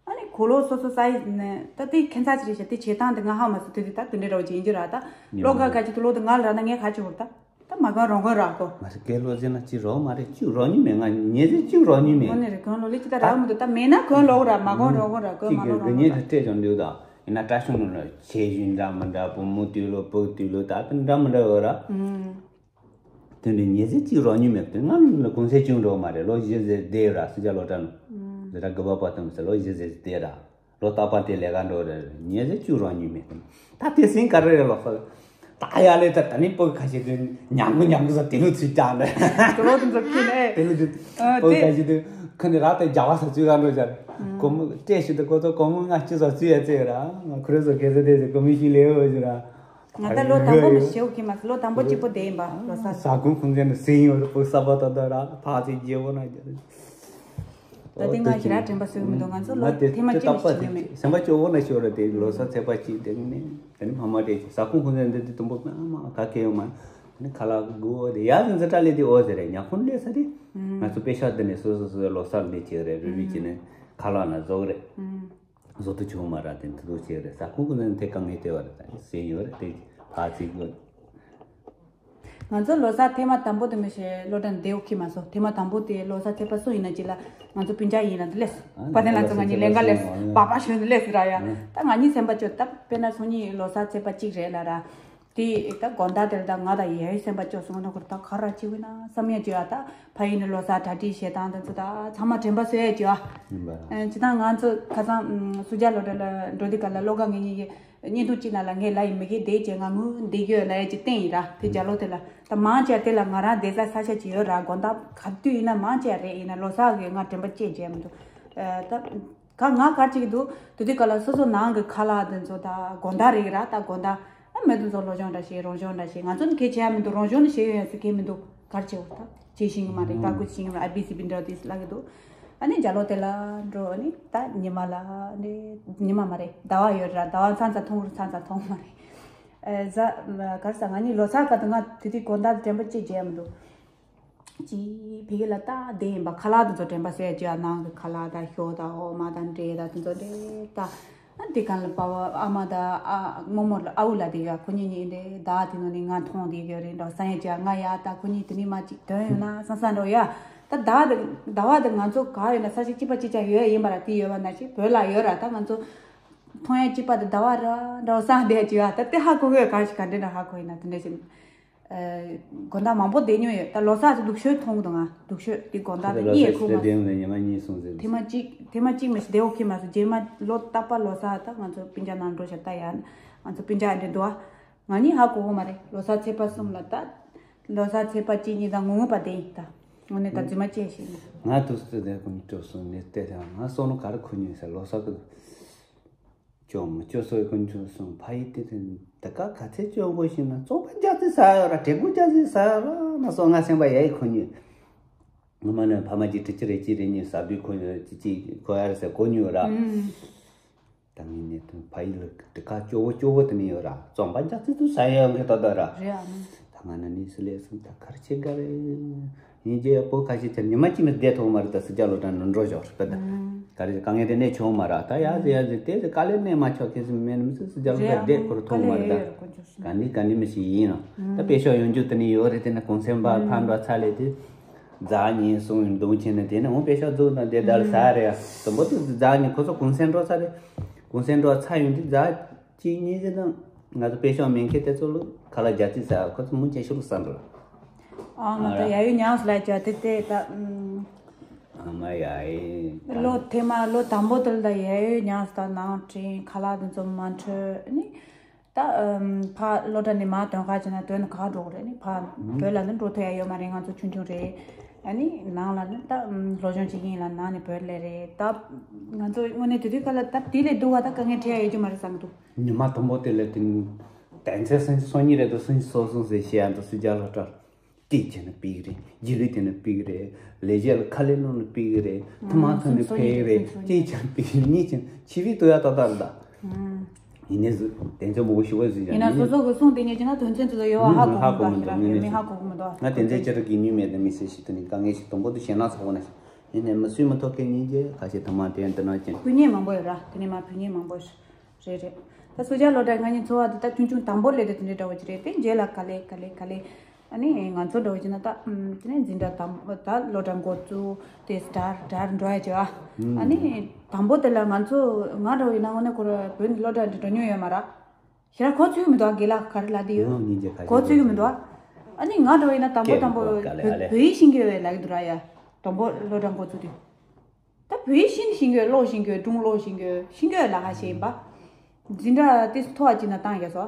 ཨ་ནི་གོ་ལོ་སོ་སོ་ས་ཡི་ནས་ད་དེ་ཁྱད་མཚར་ཅི་རེད་ཤག་དེ་བྱེད་སྟངས་དེ་ང་ཧ་མ་སོ་དེ་དེ་ད་དེ་འདྲའི་ར་བ་ཅན་གྱི་ར་ད། ཉི་ལོ་མ་ག་ག་ཅི་དུ་ལོ་དེ་ང་ལ་ར་ན་ངས་ག་ཅི་བོར་ད། ད་མ་གང་རོང་གང་ར་གོ། མ་རེད་སྐད་ལོ་ཟེར་ན་ཅི་རོགས་མ་རེད་ཅི་རོགས་ཉི་མེད་ང་ཉེ་ཟེར་ཅི་རོགས་ཉི་མེད། ཨ་ནི་རེད་གང་ལོ་ལི་ཅི་ད་ར་མི་འདུག་ད་མེད་ན་གང་ལོ་ར་མ་གང་རོང་གང་ར་གང་ཅི་མ་གང་རོང་གང་ར། ག་ཉེ་ད་སྤྲད་ཀྱང་འདུག་ད། ཡིན་ན་སྐྲ་ཤུང་ནང་ལ་ཆེ་ཞུ་འདྲ་མི་འདྲ་བུ་མོ་དུས་ལོ་བུ་དུས་ལོ་ད་ད་འདྲ་མི་འདྲ་ཡོད་ར། དེ་འདྲའི་ཉེ་ཟེར་གཅིག་རོགས་ཉུལ་མེད་པ་དེ་ང་ལ་གུང་སེང་བཅུ་འགྲོ་མ་རེད། ལོ་བཞི་ཟེར་བསྡད་ར་སུ་ཇ་ལོ་ཏྲ་ནོ། ཟེར་ར་དགུ་པ་པ་དང་ཟེར་ལོ་བཞི་ཟེར་བསྡད་ར། ལོ་རྟག་པ་དེ་ལས་ཀ་འགྲོ་རེད་ཉེ་ཟེར་གཅིག་རོགས་ཉུལ་མེད་པ། ད་དེ་སེང་ག་རེ་རེད་ལོ་ཁོ། ད་ཡ་ལེ་ད་ད་ནི་སྤུ་གུ་ཁ་ཤས་དེ་ཉམས་གུ་ཉམས་གུ་ཟ་དེ་ལུ་ཚུལ་ཀྱང་རེད། དེ་ལོ་དེ་ཚོ་ཁྱི་ནས། དེ་ལུ་དེ་ཨ་སྤུ་གུ་ཁ་ཤས་དེ་ཁ་ནས་ར་ད་རྒྱ་བ་ས་ཚུལ་ག་འགྲོ་ཅར། གོ་མོ་སྤྲད་ཞུ་དེ་ཁོ་ཚོ་གོ་མོ་ང་ཅི་ཟ་ཚུལ་ཡ་ཚེ་ར་ང་ཁོ་རེ་ཚོ་གེ་ཚོ་དེ་ཚོ་གོ་མོ་ཤི་ལེ་འོ་ཞུ་ར། ང་ད་ལོ་དང་པོ་མི་ཤེའུ་ཁྱི་མ་ལོ་དང་པོ་གཅིག་པོ་དེ་ཡིན་པ་ལོ་ས། ས་ཁུང་ཁུང་ཚན་དུ་སེང་ཡོད་རེད་པོ་ས་པ་ད་ད་ར་ཕ་ཚིག་རྒྱལ་པོ་ན་རྒྱལ་རེད། ད་དེ་ང་ཁྱི་ར་དྲན་པ་སོས་མི་འདུག་ང་ཚོ་ལོ་ཐེ་མ་གཅིག་མི་ཤེས་མེད། སེམས་པ་སྐྱོ་བོ་ན་ཤོར་རེད་དེ་ལོ་ས་ཚེས་པ་གཅིག་དེ་ནི་དེ་ནི་ཕ་མ་དེ་ས་ཁུང་ཁུང་ཚན་འདི་དེ་དུམ་པོ་ན་མ་ག་གེ་ཡོད་མ་ནི་ཁ་ལག་དགུ་བོ་དེ་ཡ་ཟིན་ཟི་ཏྲ་ལེ་དེ་འོ་ཟེར་རེད་ཉ་ཁུན་ལེ་ས་དེ་ང་ཚོ་པེ་ཤ་དེ་ནས་སོ་སོ་སོ་ལོ་སར་ལེ་བྱེད་རེད་རུ་བི་བྱེད་ནས་ཁ་ལག་ན་ཟོག་རེད། བཟོ་དུ་བྱུང་མ་ར་དེ་འདི་འདུག་བྱས་རེད་ས་ཁུང་ཁུང་ནས་དེ་གང་ངེས་དེ་བ་རེད་ད་ཟེར་ཡོད་རེད་དེ་ཕ་ཚིག་གོ། ང་ཚོ་ལོ་གསར་ཐེངས་མ་དང་པོ་དེ་མི་ཤེས་ལོ་གྲངས་བདེ་བོ་ཁྱི་མ་སོ་ཐེངས་མ་དང་པོ་དེ་ལོ་གསར་ཚེས་པ་སུ་ཡིན་ན་ཅི་ལ་ང་ཚོ་སྤུན་ཀྱག་ཡིན་ན་དེ་ལས་པ་དེ་ང་ཚོ་ང་གཉིས་ལེན་ག་ལས་པ་པ་ཞོན་དེ་ལས་སི་ར་ཡ་ད་ང་གཉིས་སེམས་པ་སྐྱོ་ད་དཔེར་ན་སོ་གཉིས་ལོ་གསར་ཚེས་པ་གཅིག་རེད་ལ་ར། དེ་ད་དགོང་དག་དེར་ད་ང་དང་ཡའི་སེམས་པ་སྐྱོ་སོང་ན་ཁོར་ད་ག་ར་ཅི་བས་ན་བསམ་ཡ་ཅི་ཡ་ད་ཕ་ཡིན་ནི་ལོ་གསར་གྲ་སྒྲིག་བྱེད་སྟངས་དེ་ཚོ་ད་ཚང་མ་དྲན་པ་གསོས་ཡ་ཅི་ཡ། ཡིན་པ་ར། ཅི་ད་ང་ཚོ་ཁ་སང་སུ་ཇ་ལོ་གྲ་ལ་འགྲོ་དུས་ག་ལ་ལོ་ག་ངེད་གཉིས་ཀྱི་བརྙན་ཐུང་གཅིག་ནང་ལ་ངས་ལ་ཡི་མི་གི་བསྡད་ཅེས་ང་ངུ་བསྡད་རྒྱུ་ཡོད་ལ་ཡ་ཅིག་བསྟན་ཡིན་ར་དེ་ཇ་ལོ་དེ་ལ་ད་མང་ཆེ་དེ་ལ་ང་རང་བསྡད་ས་ས་ཆ་ཅིག་ཡོད་ར་དགོང་དག་ག་དུས་ཡིན་ན་མང་ཆེ་རེད་ཡིན་ན་ལོ་གསར་གི་ང་དྲན་པ་སྐྱེ་བྱས་མི་འདུག་ད། ག་ང་གར་ཅིག་འདུག་དུ་དུ་ག་ལ་སོ་སོ་ནང་གི་ཁ་ལག་དེ་ཚོ་ད་དགོང་དག་རེད་ར་ད་དགོང་དག་ཨ་མེད་དུ་ཚོ་ལོ་སྦྱོང་འདྲ་ཞིག་རོང་སྦྱོང་འདྲ་ཞིག་ང་ཚོ་ནི་གལ་ཆེ་ཡ་མི་འདུག་རོང་སྦྱོང་ནི་བྱེད་ཡོད་ཡ་ཟེར་གལ་མི་འདུག་གར་ཆེ་བ་ད་བྱེད་ཤིང་གི་མ་རེད་དཀའ་ཁུལ་ཤིང་གི་མ་ཨ་བི་སི་བི་འདྲ་དེ་ལ་གི་འདུག་ཨ་ནི་རྒྱ་ལོ་དེ་ལ་འགྲོ་ཨ་ནི་ད་ཉི་མ་ལ་ནི་ཉི་མ་མ་རེད་ཟླ་བ་ཡོད་ར་ཟླ་བ་མཚམས་མཚམས་མཐོང་རུ་མཚམས་མཚམས་མཐོང་མ་རེད་ཨ་ཟ་གར་ས་ང་གཉིས་ལོ་གསར་ག་དུ་ང་དུ་དུ་དགོང་དག་དྲན་པ་ཅིག་བྱེད་ཡ་མི་འདུག་ཅིག་ཕ་གི་ལ་ད་བསྡད་ཡིན་པ། ཁ་ལག་དེ་ཚོ་དྲན་པ་གསོས་ཀྱི་ཡ། ནང་གི་ཁ་ལག་དང་ཞོ་དང་འོ་མ་དང་འབྲས་དང་དེ་ཚོ་འདྲེ་ད། ཨ་དེ་གང་ལ་པ་བ་ཨ་མ་དང་ཨ་རྨོ་མོ་ལ་ཨ་འུ་ལ་དེ་ཡ། ཁོ་གཉིས་གཉིས་འདྲེ་ད་དེ་ནང་ནས་ང་མཐོང་དེ་ཡོད་རེད་འདྲ་བསམ་ཡ་ཅིག་ང་ཡ་ད་ཁོ་གཉིས་དེ་ནས་མ་ཅིག་དོན་ཡོད་ན་བསམ་བསམ་འགྲོ་ཡ། ད་ད་ད་བ་དེ་ང་ཚོ་ག་ཡོད་ན་ས་ཆ་གཅིག་པ་གཅིག་ཆ་ཡོད་ཡིན་པ་ར། དེ་ཡོད་པ་ན་ཅིག་བོད་ལ་ཡོད་ར། ད་ང་ཚོ་མཐོང་ཡ་གཅིག་པ་དེ་ད་བ་ར་འདྲ་བསམ་བསྡད་ཅིག་ཡ། ད་དེ་ཧ་གོ་གི་ཡོད། གང་ཞིག་ག་འདྲ་འདྲ་ཧ་གོ་ཡིན་ན་དེ་འདྲ་ཞིག་དགོང་དག་མང་པོ་བསྡད་མྱོང་ཡོད། ད་ལོ་གསར་དེ་སྡུག་ཤོས་མཐོང་གི་འདུག་ང་སྡུག་ཤོས་དེ་དགོང་དག་དེ་གཉིད་ཡེ་ཁུག་མ་སོང་། ཉི་མ་གཉིས་སོང་ཟེར། ཐེངས་མ་གཅིག་ཐེངས་མ་གཅིག་མི་ཤི་བདེ་བོ་ཁེལ་མ་སོང་། རྗེས་མ་ལོ་རྟག་པར་ལོ་གསར་ད་ང་ཚོ་སྤུན་ཀྱག་ནང་འགྲོ་ཤག་ད་ཡ། ང་ཚོ་སྤུན་ཀྱག་འདྲ་འདུག་ང་གཉིས་ཧ་གོ་གི་མ་རེད། ལོ་གསར་ཚེས་པ་གསུམ་ལ་ད། ལོ་གསར་ཚེས་པ་གཅིག་གཉིས་དང་ངོ་ངོ་པ་དེ་ཡིན་ད། དངོས་གནས་ད་རྫུན་མ་བྱས་ཤིག་ང་དུས་སུ་དེ་ཁོ་གཉིས་སྤྲོ་སོང་ནས་བལྟས་ཀྱང་ང་བསམ་བློ་ག་རེ་འཁོར་མྱོང་ཟེར། ལོ་གསར་དུ། ཅོ་མོ་ཅོ་སོའི་ཀུན་སྤྱོད་སོང་ཕ་ཡི་དེ་དེ་ད་ག་ག་ཚད་ཅོ་མགོ་ཞིག་ན་བཙོང་པ་རྒྱ་ཚིག་ཟ་ཡོད་ར། དྲེག་མགོ་རྒྱ་ཚིག་ཟ་ཡོད་ར་ན་སོ་ང་སེམས་པ་ཡ་ཡི་ཁོ་གཉིས། ངོ་མ་ནི་ཕ་མ་གཅིག་ཁྲི་གཅིག་རེ་གཅིག་རེ་གཉིས་ཟ་བུའི་ཁོ་གཉིས་ཅི་ཅི་ཁོ་ཡ་རེ་ཟེར་གོ་མྱོང་ར། ད་ངས་ནས་དོན་ཕ་ཡི་ལ་དེ་ག་ཅོ་བོ་ཅོ་བོ་དེ་ནི་ཡོད་ར། བཙོང་པ་རྒྱ་ཚིག་ཏུ་ཟ་ཡོད་གི་ད་ད་ར། རེད་ཨ་ནི། ད་ང་ན་ནི་སི་ལེ་སུམ་ད་གར་ཆེ་ག་རེ། ཡིན་རྗེས་ཡག་པོ་ཁ་ཤས་ཚེ་ཉི་མ་གཅིག་མི་བསྡད་ཐོག་མ་རེད། ད་སི་ཇ་ལོ་དྲ་ནང་འགྲོ་ཞོག་རེད་པ། ད་ག་རེ་དཀའ་ངལ་དེ་གནས་ཆོག་མ་ར། ད་ཡ་ཟེ་ཡ་ཟེ་དེ་ཟེ་དཀའ་ལས་གནས་མ་ཆོག་ཁེ་སི་མེད་ནི་མི་སི་སི་ཇ་ལོ་དྲ་བསྡད་ཁོ་ར་ཐོག་མ་རེད། ད་ག་ནི་ག་ནི་མི་ཞིག་ཡིན་ནོ། ད་པེ་ཤོག་ཡོང་རྒྱུ་དེ་ནི་ཡོད་རེད། དེ་ནི་གུང་སེང་བ་ཕམ་ར་ཚ་ལེ་དེ་རྫ་ཉིན་སོང་ཡོང་དུང་ཆེན་ནི་དེ་ནི་འོང་པེ་ཤོག་རྫུག་ན་དེ་ད་ལ་ཟ་རེད། ཡ་དུམ་བུ་དུ་རྫ་ཉིན་ཁོ་ཚོ་གུང་སེང་འགྲོ་ཚ་རེད། གུང་སེང་འགྲོ་ཚ་ཡོང་དུས་རྫ། གཅིག་གཉིས་ཟེར་ན། ང་ཚོ་པེ་ཤོག་མེད་མཁན་དེ་ཚོ་ལ་ཁ་ལག་རྒྱ་ཚིག་ཟ་ཁོ་ཚོ་མུ་ཆེ་ཤོས་ལ་ཟ་འགྲོ། ཨ་ང་ཚོ་ཡ་ཡོད་ཉག་ལ་རྒྱ་དེ་དེ་ད། ཨ་མ་ཡ་ཨེ། ལོ་ཐེ་མ་ལོ་དང་པོ་དེ་ལ་ད་ཡ་ཡོད་ཉག་ད་ནང་དྲིན་ཁ་ལག་དེ་ཚོ་མ་འཕྲོད་ནི། ད་ཕ་ལོ་གྲྭ་ནས་མ་དོན་ཁ་བྱས་ན་དོན་ནི་ག་འགྲོ་གི་རེད། ནི་ཕ་བོད་ལ་ནི་འགྲོ་ཐུབ་ཡ་ཡོད་མ་རེད། ང་ཚོ་ཆུང་ཆུང་རེད། ཨ་ནི་ནང་ལ་ནི་ད་སློབ་སྦྱོང་བྱེད་ཀྱི་ཡིན་ལ་ནང་ནས་བོད་ལས་རེད། ད་ང་ཚོ་དངོས་གནས་དེ་དུས་ཁ་ལ་ད་དེ་ལས་སྡུག་བ་ད་དཀའ་ངལ་འཕྲད་ཡ་ཡོད་རྒྱུ་མ་རེད་བསམ་གི་འདུག་ཉི་མ་དང་པོ་དེ་ལས་དེ་དན་ཚན་སུན་སོ་གཉིས་རེད་དོ། སུན་སོ་སོང་ཟེར་བཤད་ཡ་འདུག་སུ་རྒྱ་ལ་སྤྲར་ཏིག་ཅན་ནི་པིག་རེད། རྗེས་ལུས་དེ་ནི་པིག་རེད། ལས་བྱེད་ལ་ཁ་ལས་ནོར་ནི་པིག་རེད། ཐུ་མ་ཐུ་ནི་ཕེག་རེད། ཏིག་ཅན་པིག་གཉིས་ཅན་ཆི་བི་ཏོ་ཡ་ཏོ་ཏར་ད། ཡིན་ནས་སུ་དན་ཚན་མང་པོ་ཞུ་བ་ཟིན་ཡིན་ན་སོ་སོ་གི་གསུང་དེ་ཉན་གྱི་ན་དོན་ཚན་དེ་ཚོ་ཡོད་བ་ཧ་གོ་གི་མི་འདུག་ཧ་གོ་གི་མི་འདུག་ཧ་གོ་གི་མི་འདུག་ང་དན་ཚན་ཅི་རིགས་ཀྱི་ཉུལ་མེད་དུ་མི་སེ་ཞིག་དུ་ནི་དཀའ་ངལ་ཞིག་དང་པོ་དུ་ཞེད་སྣང་ཚ་བོ་ན་ཞིག་ཡིན་ནས་མི་སུས་མི་ཐོག་གི་ཉིན་རྗེས་ཁ་ཤས་ཐུ་མ་དེ་འདི་ན་ཅན། བུ་ཉེ་མང་པོ་ཡོད་ར། དེ་ནས་མ་བུ་ཉེ་མང་པོ་ཞིག་རེད་རེད། ད་སུ་ཇ་ལོ་ཏྲ་ང་གཉིས་འཚོ་བ་འདི་ད་ཆུང་ཆུང་དང་པོ་ལས་དེ་དེ་འདྲའི་འདྲ་བོ་ཅིག་རེད། དེ་རྗེས་ལ་ག་ལེ་ག་ལེ་ག་ལེ། ཨ་ནི་ང་ཚོ་འདྲ་བོ་ཅིག་ན་ད་དེ་ནས་འཛིན་གྲྭ་དང་པོ་ད་ལོ་ཏྲ་འགོ་བཙུགས་དེ་སི་ཏར་ཏར་འགྲོ་ཡ་ཅིག་ཨ་ནི་དང་པོ་དེ་ལ་ང་ཚོ་ང་འདྲ་བོ་ཡིན་ན་དངོས་གནས་ཁོ་ར་བོད་ནས་ལོ་ཏྲ་འདི་འགྲོ་མྱོང་ཡོད་མ་ར། ཞེ་དྲག་གོ་ཚོད་མི་འདུག་ཨ་དགེ་ལགས་ག་རེ་ལབ་དེ་ཡོད། གོ་ཚོད་མི་འདུག་ཨ་ནི་ང་འདྲ་བོ་ཡིན་ན་དང་པོ་དང་པོ་བོད་བོད་ཡིག་ཤེས་ཀྱི་ཡོད་ལབ་ཀྱི་འདུག་ར། ཡ་དང་པོ་ལོ་ཏྲ་འགོ་བཙུགས་དུས། ད་བོད་ཡིག་ཤེས་ཤེས་ཀྱི་ཡོད། ཀློག་ཤེས་ཀྱི་ཡོད། སྒྲུང་ཀློག་ཤེས་ཀྱི་ཡོད། ཤེས་ཀྱི་ཡོད་ལ་ཁ་ཤས་ཡིན་པ། འཛིན་གྲྭ་དེ་མཐོ་བ་ཅིག་ན་བཏང་ཡ་སོ།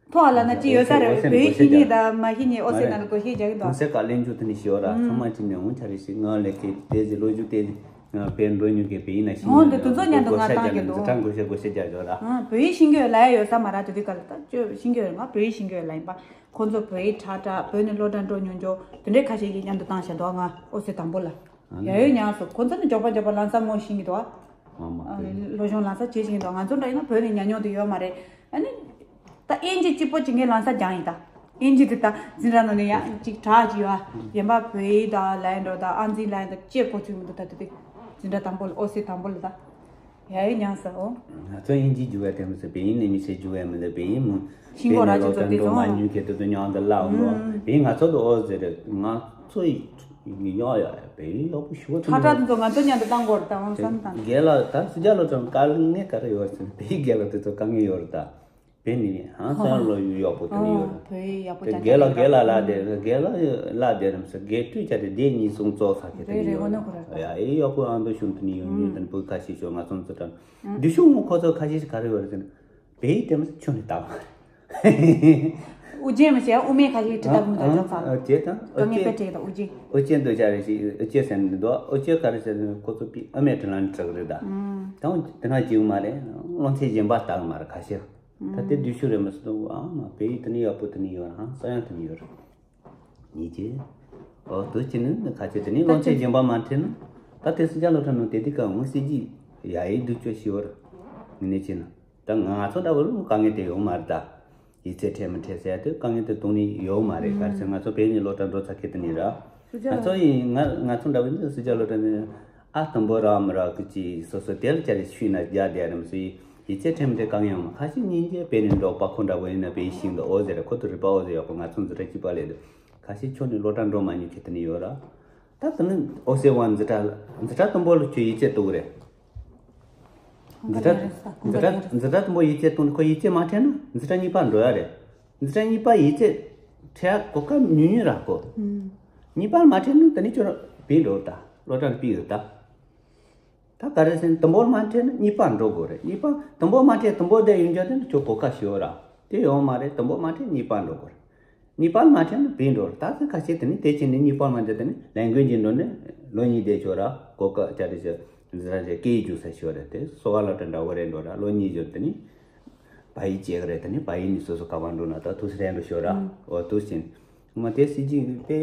མཐོ་བ་ལ་ན་ཅི་ཡོད་ས་རེད། བོད་ཡིག་ཤེས་མཁན་དང་མ་ཤེས་མཁན་ཨོ་སེ་ན་ལ་སྒོ་ཤེས་རྒྱག་གི་འདུག་ཨོ་སེ་ཀ་གླེང་རྒྱུ་དེ་ནི་ཤེས་ཡོད་ར། ཚང་མ་ཅི་ནས་འོང་ཆ་རེ་ཞིག་ང་ལས་ཀྱི་དེ་ཟི་ལོ་རྒྱུ་དེ་ང་བོད་འགྲོ་མྱོང་གི་བོད་ཡིག་ན་ཤེས་མཁན་འདུག་དེ་ཚོ་མཉམ་དུ་ང་བཏང་གི་འདུག་ཁྲ་འགོ་ཤེས་སྒོ་ཤེས་རྒྱག་ཡོད་ར། བོད་ཡིག་ཤེས་ཀྱི་ཡོད་ལ་ཡ་ཡོད་ས་མ་ར། དེ་དུས་ག་ལ་ད་ཅོ་ཤེས་ཀྱི་ཡོད། ང་བོད་ཡིག་ཤེས་ཀྱི་ཡོད་ལ་ཡིན་པ། ཁོང་ཚོ་བོད་ཡིག་ཁྲ་ཁྲ་བོད་ནས་སློབ་གྲྭ་འགྲོ་མྱོང་ཆོག་དེ་འདྲའི་ཁ་ཤས་ཀྱིས་མཉམ་དུ་བཏང་བཞག་འདུག་ང་ཨོ་སེ་དང་པོ་ལ། ཡ་ཡོད་ཉག་སོ་ཁོ་ཚོ་ནི་མགྱོགས་པ་མགྱོགས་པ་ལམ་སང་ངོ་ཤེས་ཀྱི་འདུག་ཨ། སློབ་སྦྱོང་ལམ་སང་བྱེད་བཞིན་འདུག་ང་ཚོ་འདྲ་ཡིན་ན་བོད་ནས་ཉམས་མྱོང་དེ་ཡོད་མ་རེད། ཨ་ནི། ད་དབྱིན་ཇི་གཅིག་པོ་གཅིག་ངས་ལམ་སང་སྦྱངས་ཡིན་ད། དབྱིན་ཇི་དེ་ད་འཛིན་གྲྭ་ནང་ནས་ཡང་གཅིག་གྲགས་ཀྱི་ཡོད་ཨ། གཞན་པ་བོད་ཡིག་དང་ལན་འགྲོ་དང་ཨ་འཛིན་ལན་དང་ཅེས་གོ་ཚུལ་མི་འདུག་ད་དེ་དེ་འཛིན་གྲྭ་དང་པོ་ལ་ཨོ་སི་དང་པོ་ལ་ད། ཡ་ཡི་ཉག་སོ། ང་ཚོ་དབྱིན་ཇི་རྒྱུ་བ་དེ་མི་ཚེ་བོད་ཡིག་ནས་མི་ཚེ་རྒྱུ་བ་མི་འདུག་བོད་ཡིག་མི། ཤིང་གོ་ར་ཅིག་ཚོ་དེ་ཚོ་མ་ཉུལ་གེ་དེ་ཚོ་ཉང་དུ་ལ་འོ། བོད་ཡིག་ང་ཚོ་དུ་ཨོ་ཟེར་ང་ཚོ་ཡིག་ཡོག་ཡོག་བོད་ཡིག་ཡག་པོ་ཞུ་བ་ཁྲ་ཁྲ་དེ་ཚོ་ང་ཚོ་མཉམ་དུ་བཏང་དགོས་རེད་ད་བང་སང་དང་། རྒན་ལགས་ད་སི་ཇ་ལོ་ཚང་དཀའ་ངལ་ག་རེ་ཡོད་ཟེར་བོད་ཡིག་རྒན་ལགས་དེ་ཚོ་དཀའ་ངལ་ཡོད་རེད་ད། བོད་ནི་ཧང་སང་ལོ་ཡུལ་ཡག་པོ་དེ་ནི་ཡོད་རེད། བོད་ཡིག་ཡག་པོ་དེ་རྒན་ལགས་རྒན་ལགས་ལ་དེ་རྒན་ལགས་ལ་དེ་རིམ་སེ་རྒན་སྤྲུལ་བྱ་དེ་སྡེ་གཉིས་གསུམ་ཙོག་ས་ཁེ་དེ་ནི་ཡོད་རེད། ཡ་ཨེ་ཡག་པོ་ཨང་དུ་ཤུན་དེ་ནི་ཡོད་ཉུལ་དེ་ནི་བུ་ཁ་ཤས་ཤོག་ང་ཚོ་ཚོ་དྲན་འདི་ཤུགས་མོ་ཁོ་ཚོ་ཁ་ཤས་ཤིག་ག་རེ་ཡོད་རེད་ཟེར་ན། བོད་ཡིག་དེ་མི་ཆུ་ནི་བཏང་བ་རེད། དབུ་ཅན་མི་བྱས་དབུ་མེད་ཁ་ཤས་ཀྱི་དྲི་དག་མི་འདུག་ཅོག་ཚ། ཨ་ཅེ་དང་ཨོ་དཀའ་ངལ་ཅེ་དཔེ་འཕྲད་ཀྱི་འདུག་དབུ་ཅན། ཨོ་ཅེ་འདོད་ཆ་རེ་ཞིག་ཨོ་ཅེ་ཟེར་ནི་འདུག་ཨོ་ཅེ་ག་རེ་ཟེར་ནི་ཁོ་ཚོ་པི་ཨ་མེ་དྲི་ལན་དྲག་རེད་ད། ད་དེ་ན་བྱེད་མ་རེད། སློབ་ཚན་གཞན་པ་བཏང་མ་རེད་ཁ་ཤས། ད་དེ་བདེ་ཤོས་རེད་མི་སྲིད་དོ། ཨ་མ་བོད་ཡིག་དེ་ནི་ཡག་པོ་དེ་ནི་ཡོད་རང་ས་ཡང་དེ་ནི་ཡོད་རེད། ཉིས་བརྒྱ། ཨོ་དུ་ཅི་ནི་ཁ་ཆེ་དེ་ནི་སློབ་ཚན་གཞན་པ་མ་ཁྲིད་ན། ད་དེ་སི་ཇ་ལོ་ཁྲ་ནང་དེ་དེ་ཀ་འོང་སི་ཇི་ཡ་ཡི་སྡུག་ཅོ་ཤི་བར་ངི་ནི་ཅི་ན། ད་ང་ཚོ་འདྲ་བོ་རུ་དཀའ་ངལ་དེ་ཡོང་མ་རེད་ད། ཡིག་ཚད་འཕྲད་མི་འཕྲད་ཟེར་ཡ་དེ་དཀའ་ངལ་དེ་སྟོན་ནི་ཡོད་མ་རེད། ག་རེ་ཟེར་ང་ཚོ་བོད་ནས་སློབ་གྲྭ་འགྲོ་ཚར་མཁན་དེ་ནི་ར། ང་ཚོ་ཡིན་ང་ང་ཚོ་འདྲ་བོ་ནི་སུ་ཇཱ་སློབ་གྲྭ་ནས་ཨ་དང་པོ་རག་མི་རག་གི་ཅི་སོ་སོ་དེ་ལ་ཅི་རེད་ཤུལ་ན་རྒྱག་བསྡད་རེད་མི་སུ་ཡིན་ཡིག་ཚད་འཕྲད་མི་འཕྲད་དཀའ་ངལ་ཡོང་མ། ཁ་ཤས་སྙིང་རྗེ་བོད་ནས་འགྲོ་པ་ཁོ་འདྲ་བོ་ཡིན་ན་བོད་ཡིག་ཤེས་འདུག་ཨོ་ཟེར་ར་ཁོ་ཚོ་རིག་པ་ཨོ་ཟེར་ཡག་པོ་ང་ཚོ་འཛིན་གྲྭ་གཅིག་པ་ལས་འདུག་ཁ་ཤས་ཁྱོན་ནས་སློབ་གྲྭ་འགྲོ་མ་མྱོང་མཁན་དེ་ནི་ཡོད་ར། ད་དེ་ནི་ཨོ་སེ་ཝན་འཛིན་གྲྭ་འཛིན་གྲྭ་དང་པོ་ལ་ཁྱོད་ཡིག་ཚད་གཏོང་གི་རེད། འཛིན་གྲྭ་འཛིན་གྲྭ་འཛིན་གྲྭ་དང་པོ་ཡིག་ཚད་གཏོང་ནས་ཁོ་ཡིག་ཚད་མ་འཕྲད་ན་འཛིན་གྲྭ་གཉིས་པ་འགྲོ་ཡ་རེད། འཛིན་གྲྭ་གཉིས་པ་ཡིག་ཚད་འཕྲད་གོ་སྐབས་ཉུང་ཉུང་རག་གོ་གཉིས་པ་མ་འཕྲད་ན་དེ་ནི་ཁྱོད་བུད་འགྲོ་ད་སློབ་གྲྭ་ལ་ཕུད་ཡོད་ད། ད་ག་རེ་ཟེར་ན་དང་པོར་མ་འཕྲད་ན་གཉིས་པར་འགྲོ་དགོས་རེད། གཉིས་པ་དང་པོར་མ་འཕྲད་དང་པོ་བསྡད་ཡོད་འགྱོ་དེ་ནི་ཁྱོད་གོ་སྐབས་ཞིག་ཡོད་ར། དེ་ཡོད་མ་རེད། དང་པོར་མ་འཕྲད་གཉིས་པར་འགྲོ་དགོས་རེད། གཉིས་པར་མ་འཕྲད་ན་བུད་འགྲོ་རེད། ད་ཚེ་ཁ་ཤས་དེ་ནི་དེ་ཕྱིན་ནས་གཉིས་པར་མ་འདི་དེ་ནི་ལས་འགུལ་གྱི་འགྲོ་ནས་ལོ་གཉིས་བསྡད་ཆོག་ར། གོ་སྐབས་བྱ་རེ་བྱ་འཛིན་གྲྭ་བྱ་སྐད་ཡིག་རྒྱུགས་ས་ཞོར་རེད། དེ་གསོ་བ་སློབ་གྲྭ་འདྲ་བོ་རེད་འགྲོ་ར། ལོ་གཉིས་བརྒྱབ་དེ་ནི་བ་ཡིག་བྱེད་གི་རེད། དེ་ནི་བ་ཡིག་ནི་སོ་སོ་ག་པར་འགྲོ་ན་ད་ཐུགས་སུ་རན་འགྲོ་ཤོག་ར། འོ་ཐུགས་ཕྱིན། ང་དེ་སྲིད་ཇུས་དཔེ་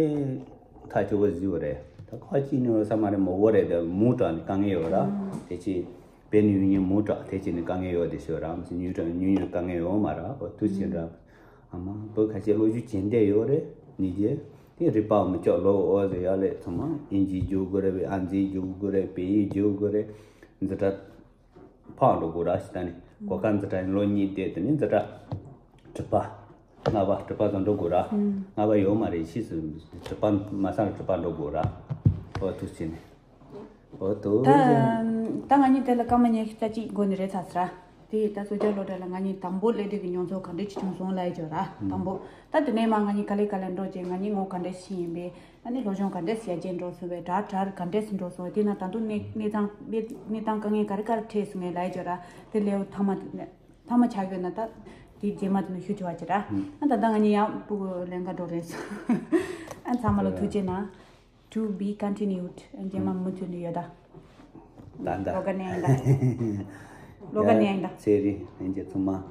ཐག་ཆོད་པོ་བཟོས་པ་རེད། ད་ཁ་ཅིག་ནི་ས་མ་རེད་མོ་བོ་རེད། དེ་མུ་དྲག་ནི་དཀའ་ངལ་ཡོད་ར། དེ་ཅི་བེད་ནི་ཡུན་ཉིན་མུ་དྲག་དེ་ཅི་ནི་དཀའ་ངལ་ཡོད་དེ་ཤོད་ར། མི་ཉུང་དྲག་ཉུང་ཉུང་དཀའ་ངལ་ཡོད་མ་ར། འོ་ཐུགས་ཕྱིན་ར། ཨ་མ་བུ་ཁ་ཅིག་ལོ་རྒྱུས་ཇི་འདྲ་ཡོད་རེད་ནི་རྗེ། དེ་རིག་པ་མི་ལྕོགས་ལོ་འོ་ཟེར་ཡ་ལས་ཚང་མ་ཨིན་ཇི་རྒྱུགས་དགོས་རེད། ཨང་རྩིས་རྒྱུགས་དགོས་རེད། བོད་ཡིག་རྒྱུགས་དགོས་རེད། འཛིན་གྲྭ་ཕར་འགྲོ་དགོས་ར་ཞིག་ད་ནི་གོ་སྐབས་འཛིན་གྲྭ་ལོ་གཉིས་བསྡད་དེ་ནི་འཛིན་གྲྭ་དྲུག་པ་ལྔ་པ་དྲུག་པ་ཙམ་འགྲོ་དགོས་ར། ལྔ་པ་ཡོད་མ་རེད། ཕྱིས་སུ་དྲུག་པ་མ་སང་དྲུག་པ་འགྲོ་དགོས་ར། འོ་ཐུགས་ཆེ་ནི་འོ་ཐུགས་ད་ཆེ་ནི། ད་ང་གཉིས་དེ་ལ་སྐར་མ་ཉི་ཤུ་རྩ་གཅིག་འགོར་ནི་རེད་ཚར་ཚར་ར། དེ་ད་སུ་ཇཱ་སློབ་གྲྭ་ལ་ང་གཉིས་དང་པོ་སླེབས་དུས་ཀྱི་མྱོང་ཚོར་ག་འདྲ་ཅིག་བྱུང་སོང་ལབ་ཡ་ཅོ་ར། དང་པོ་ད་དེ་ནས་མ་ང་གཉིས་ག་ལེ་ག་ལེ་འགྲོ་བྱས་ང་གཉིས་ངོ་ག་འདྲ་ཞིག་ཡིན་པས། ཨ་ནི་སློབ་སྦྱོང་ག་འདྲས་སེ་ཡར་རྒྱས་འགྲོ་སོང་བས། དྲག་དྲག་ག་འདྲས་སེ་འགྲོ་སོང་བས། དེ་ན་ད་དུང་གནས་གནས་སྟངས་གནས་གནས་སྟངས་དཀའ་ངལ་ག་རེ་ག་རེ་འཕྲད་སོང་ངས་ལབ་ཡ་ཅོ་ར། དེ་ལེའུ་ཐ་མ་ཐ་མ་ཆགས་ཡོད་ན་ད་དེ་རྗེས་མ་དེ་ནས་ཞུ་ཆོག་པ་ཅིག་ར། ཨ་ད་ལྟ་ང་གཉིས་ཡང་སྤུ་གུ་ལེན་ག་འགྲོ་རེད་སོང་། ཨ་ཚང་མ་ལ་ཐུགས་རྗེ་གནང་། To be continued. རྗེས་མ་མུ་མཐུད་ནས་ཡོད་ད། ད་ད་ལོ་ག་ནས་ཡིན་ད། ལོ་ག་ནས་ཡིན་ད། ཚེ་རིང་ལྷན་རྒྱས་ཚང་མ།